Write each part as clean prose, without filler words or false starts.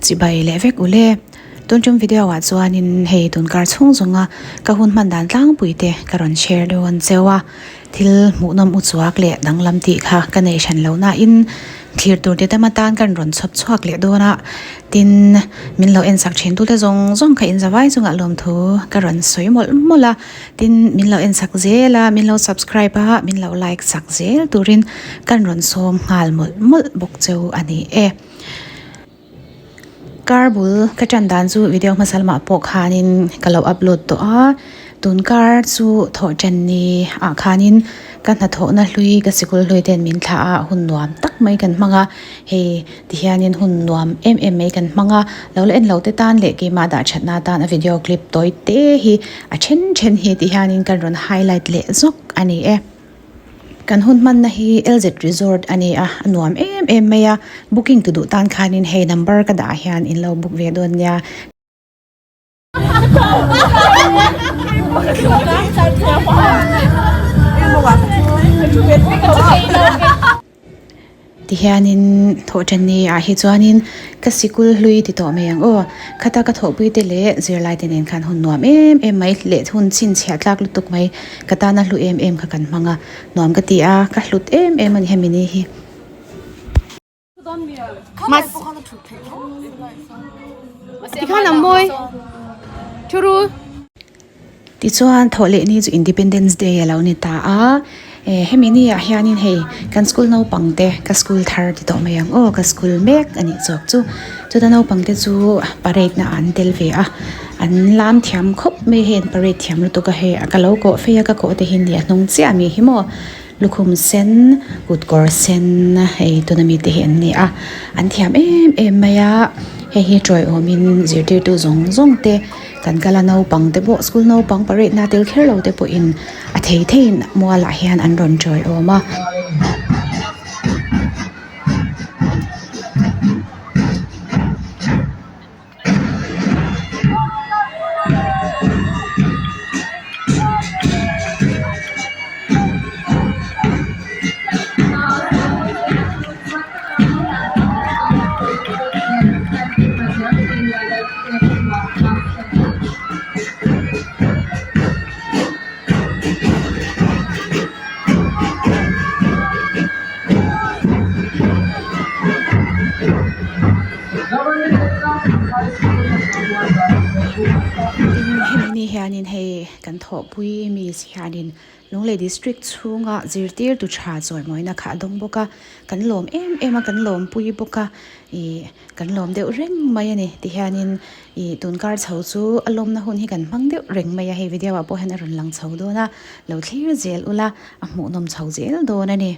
Chibai leh vek ule. Tun tum video ah chuanin hei tun kar chhung zawnga ka hun hman dan tlangpui te ka rawn share dawn cheu a. Thil hmuhnawm u chuak leh danglam tih kha ka nei hran lo nain thlir tur ti tam atan kan rawn chhawp chhuak leh dawn a. Tin, min lo en sak thin tute zawng zawng kha inzavai chungah lawmthu ka rawn sawi mawlh mawlh a. Tin, min lo en sak zel a, min lo subscribe a, min lo like sak zel turin kan rawn sawm nghal mawlh mawlh bawk cheu a ni e. Car bul ka tan dan chu video hmasa lamah pawh khanin ka lo upload tawh a, tun car chu thawh tan ni ah khanin ka hnathawhna hlui ka sikul hlui ten min thlah a hun nuam tak mai kan hmang a, hei ti hianin hun nuam em em mai kan hmang a, lo la en lo te tan leh keimah dah thatna tan a video clip tawi te hi a then then hi ti hianin kan rawn highlight leh zawk a ni e. Kan hun hmanna hi LZ Resort a ni a, a nuam em em mai a, booking tu duh tan khanin hei number ka dah ah hian in lo book ve dawn nia. Tihianin thawhṭanni ah hi chuanin ka sikul hlui ti tawh mai ang aw. Khata ka thawhpui te leh zirlai te nen khan hun nuam em em mai leh hun chhinchhiah tlak lutuk mai ka tana hlu em em kha kan hmang a, nuam ka ti a, ka hlut em em a ni hemi ni hi. Tichuan thawh leh ni chu Independence Day a lo ni ta a, eh hemi ni ah hianin hei kan school naupang te ka school thar ti tawh mai ang aw ka school mek a nih chawk chu chuta naupang te chu parade na ah an tel ve a an lam thiam khawp mai hei an parade thiam lutuk a hei ka lo kawh phei a ka kawh te hi ni a hnung chiah ami hi maw. Lukhum sen, kut kawr sen hei tuna mite hi an ni a, an thiam em em mai a, hei hi tawiawmin zirtirtu zawng zawng te kan kal a naupang te pawh school naupang parade na tel kher lo te pawhin a thei theiin mualah hian an rawn tawiawm a. Tin hemi ni hianin hei kan thawhpui miss hianin Lunglei district chhunga zirtirtu tha chawimawina kha a dawng bawk a, kan lawm em em a kan lawmpui bawk a ih kan lawm deuh reng mai a ni tihianin ih tun kar chho chu a lawmna hun hi kan hmang deuh reng mai a hei video ah pawh hian a rawn lang chho dawn a lo thlir zel ula a hmuhnawm chho zel dawn a ni.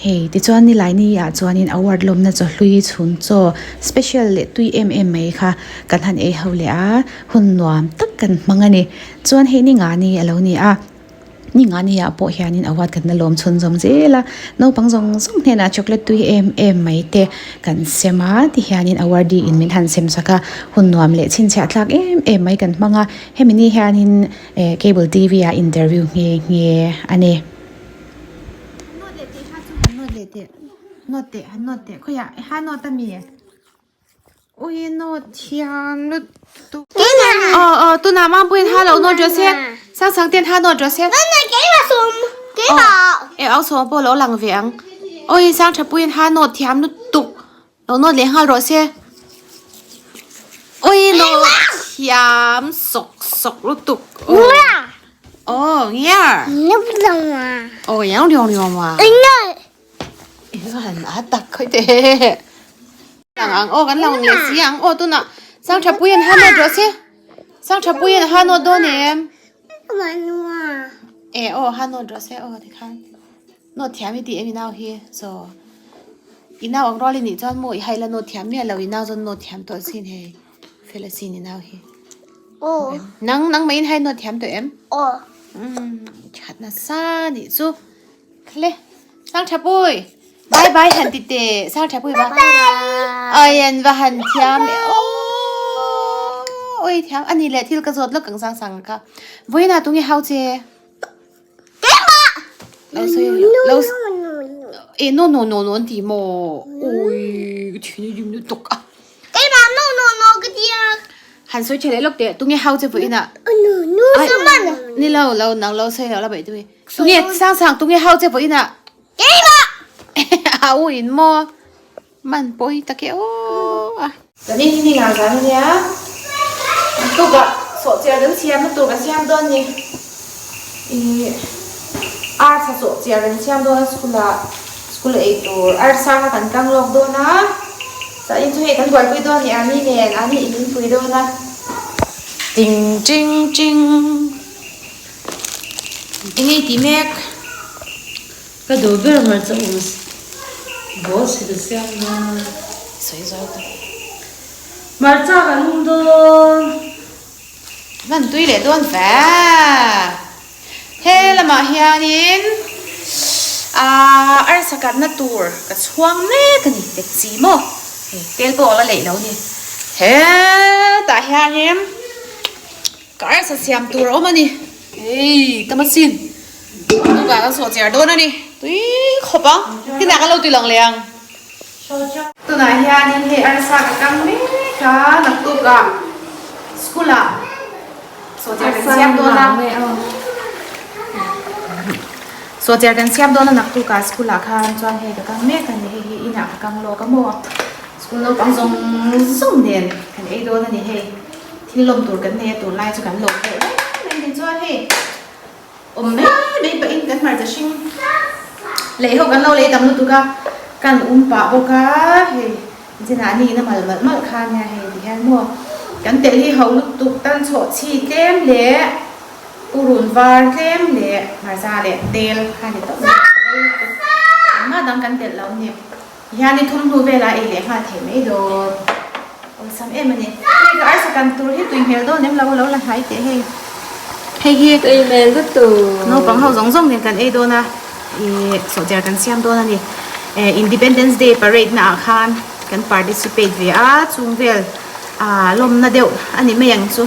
Hei tichuan nilaini ah chuanin award lawmna chawhlui chhun chaw special leh tui em em mai kha kan han ei ho leh a, hun nuam tak kan hmang a ni. Chuan hei ni nga ni a lo ni a, ni nga ni ah pawh hianin award kan la lawm chhun zawm zel a, naupang zawng zawng hnenah chocolate tui em em mai te kan sem a, tihianin awardee in min han sem sak a, hun nuam leh chhinchhiah tlak em em mai kan hmang a, hemi ni hianin eh cable T V ah interview nghe nghe a ni. Note leh teh kha chu han note leh teh note teh han note teh khawiah i ha note ami ui note thiam lutuk aw aw tunah mampuiin ha lo note rawh se sang sang ten ha note rawh se aw e au sawm pawh lo lang ve ang awi sang tha puiin ha note thiam lutuk lo note leh nghal rawh se ui note thiam sawk sawk lutuk aw. 哦，燕儿。 你不懂啊？ 哦，杨亮亮嘛。 哎呀！ 啊，打开的。lang ang o kan lang le si ang o tuna sang tha puiin ha no rawh se sang tha puiin ha no dawn em e o ha no rawh se o tikhan no thiam i ti em i nau hi so i nau ang rual i nih chuan maw i hai la no thiam miah lo i nau chuan no thiam tawh sin hei fel asin i nau hi. Nang nang mai in hai nawt thiam tawh em? Aw. Um, that nasa nih chu. Khle. Sang tha pui. Bye bye han ti te. Sang tha pui ba. Ai an va han thiam e. Oi thiam ani le thil ka zawt lawk ang sang sang ka. Voina tunge hau che. Lo sawi lo e no no no no an ti maw. Oi thini rim lutuk a. Han sawi tha leh lawk teh tunge hau che vawiin ah ni lo lo nang lo sawi lo la baih tui tunge sang sang tunge hau che vawiin ah a u in maw man pawh hi tak e aw a. Kan in hi ni ngang zan ania tukah sawhchiar kan siam na tur kan siam dawn ni ih arsa sawhchiar kan siam dawn a school ah school ei tur arsa kha kan kang lawk dawn a. Zanin chu hei kan buaipui dawn ni Ani nen, Ani in min pui dawn a. Ting ting ting Eng ei tih mek? Ka duh ber hmarcha um ball si ka siam dawn a. Sawi zau ta. Hmarcha kan um dawn. Hman tui leh dawn ve. He lamah hianin aaa arsa kanna tur ka chhuang mek a ni tek chi maw hei tel pawh a la leih lo a ni hetah hianin ka arsa siam tur a awm a ni hei tam asin tukah kan sawh chiar dawn a ni tui khawp ang tinah kan lo ti lang leh ang tunah hianin hei arsa ka kang mek a naktukah school ah. Sawhchiar kan siam dawn a Sawhchiar kan siam dawn a naktukah school ah khan chuan hei ka kang mek a ni hei hi inah ka kang lawk a maw school naupang zawng zawng nen kan ei dawn a ni hei thil lawm tur kan nei a tunlai chu kan lawm deuh reng mai ni chuan hei awm mai mai pahin kan hmarcha hring lei ho kan lo lei tam lutuk a kan um pah bawk a hei. Zinah ni in a mal malh malh kha nia hei ti hian maw kan telh hi ho lutuk tan chhawh chhi tlem leh purun var tlem leh hmarcha leh tel kha ni tawp mai engmah dang kan telh lo ni tihian ni thum hnu velah ei leh nghal thei mai dawn awlsam em a ni hei ka arsa kan tur hi tui hmel dawn em lo lo la hnai teh hei hei hi tui hmel lutuk naupang ho zawng zawng nen kan ei dawn a. Ih sawhchiar kan siam dawn a ni. Eh Independence Day parade na ah khan kan participate ve a, chung vel ah lawmna deuh a ni mai ang chu.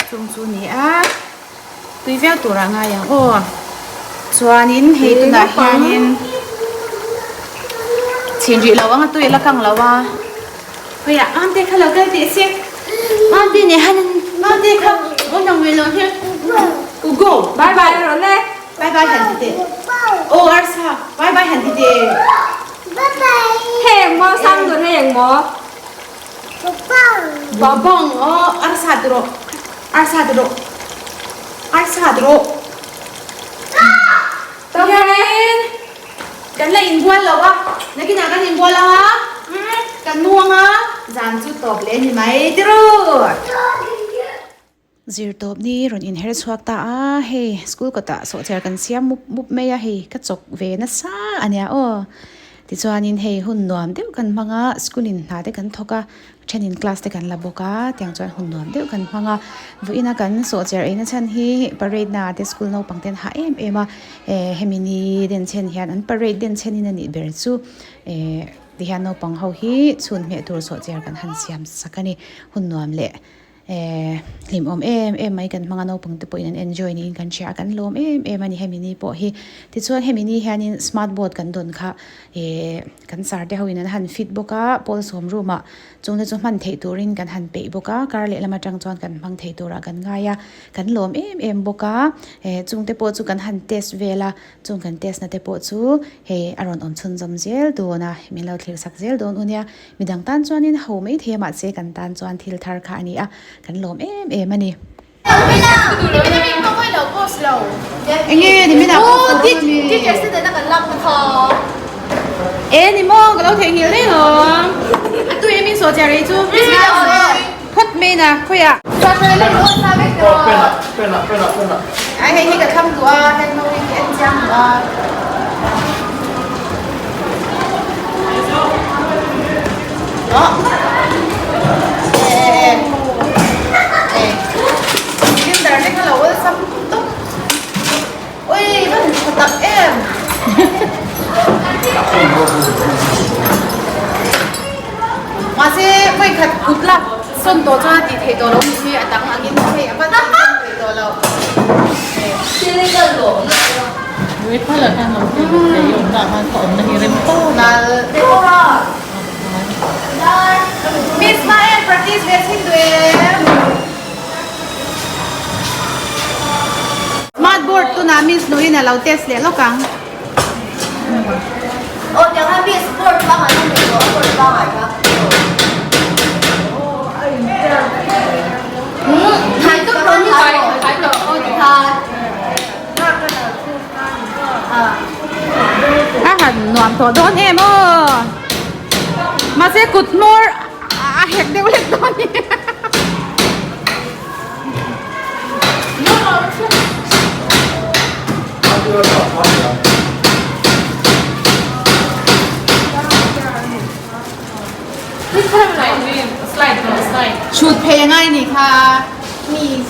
Chung chu ni a, tui viau turah ngai ang aw. Chuanin hei tunah hianin chhin rih lo ang a tui a la kang lo a. Khawiah Ante kha lo kal teh se. Ante nen han Ante kha aw nang ve lo hian Go bye bye rawh le. Bye bye han ti teh. Aw arsa bye bye han ti teh. Hei engmaw sang dun hei engmaw. Babang aw arsa ti rawh arsa ti rawh arsa ti rawh. Tihianin kan la inbual lo a nakinah kan inbual ang a kan mu ang a zan chu tawp leh a ni mai ti rawh. Zir tawp ni rawn inher chhuak ta a, hei school kawtah sawhchiar kan siam mup mup mai a, hei ka chawk ve nasa a nia aw. Tichuanin hei hun nuam deuh kan hmang a, school in hna te kan thawk a, thenin class te kan la bawk a, tiang chuan hun nuam deuh kan hmang a. Vawiina kan sawhchiar eina chhan hi parade na te school naupang te an hah em em a, eh hemi ni denchhen hian an parade denchhen in a nih ber chu eh tihian naupang ho hi chhun hmeh tur sawhchiar kan han siam sak a ni, hun nuam leh. Eh hlimawm em em mai kan hmang a naupang te pawhin an enjoy niin kan hria a kan lawm em em a ni hemi ni pawh hi tichuan hemi ni hianin smart board kan dawn kha eh kan sir te hoin an han fit bawk a pawl sawm room ah chung te chu hman theih turin kan han peih bawk a kar lehlam atang chuan kan hmang thei turah kan ngai a kan lawm em em bawk a eh chung te pawh chu kan han test vel a. Chung kan test na te pawh chu hei a rawn awm chhunzawm zel dawn a, min lo thlir sak zel dawn u nia. Midang tan chuanin ho mai thei a mahse kan tan chuan thil thar kha a ni a, kan lawm em em a ni. Enge ni min ah post lo dawn a mi? E ni maw ka lo theihnghilh reng awm. A tui em in saw chiah rei chu. Phawt mai na khawiah. Ai hei hi ka thlang duh a heng ho hi ka en chiang duh a. Awh e e e cylinder te kha lo awlsam tawp ui va han tha tak em. Mahse vawikhat kut lak sawn tawh chuan a tih theih tawh loh ni hi a dang angin hei a van sawn theih tawh loh. Miss Mae practice ve thin duh em? Board tunah Miss Nuin a lo test leh lawk ang. Aw tiang khan Miss board pangngai kha hmu tawh board pangngai kha. A han nuam tawh dawn em aw. Mahse kut hmawr a hek deuh lek dawn ni. Chhut phei a ngai ni kha miss.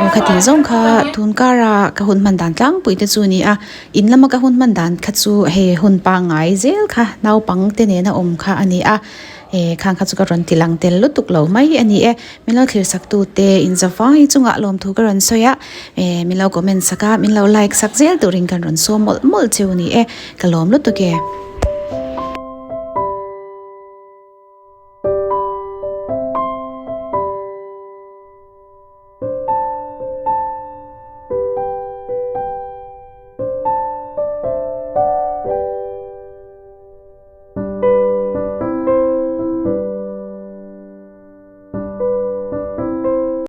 Aw kha tih zawng kha tun kara ka hun hman dan tlangpui te chu a ni a in lama ka hun hman dan kha chu hei hun pangngai zel kha naupang te nena awm kha a ni a eh khang kha chu ka rawn ti lang tel lutuk lo mai a ni e min lo thlir sak tu te in zavai chungah lawmthu ka rawn sawi a eh min lo comment sak a min lo like sak zel turin kan rawn sawm mawlh mawlh cheu a ni e ka lawm lutuk e.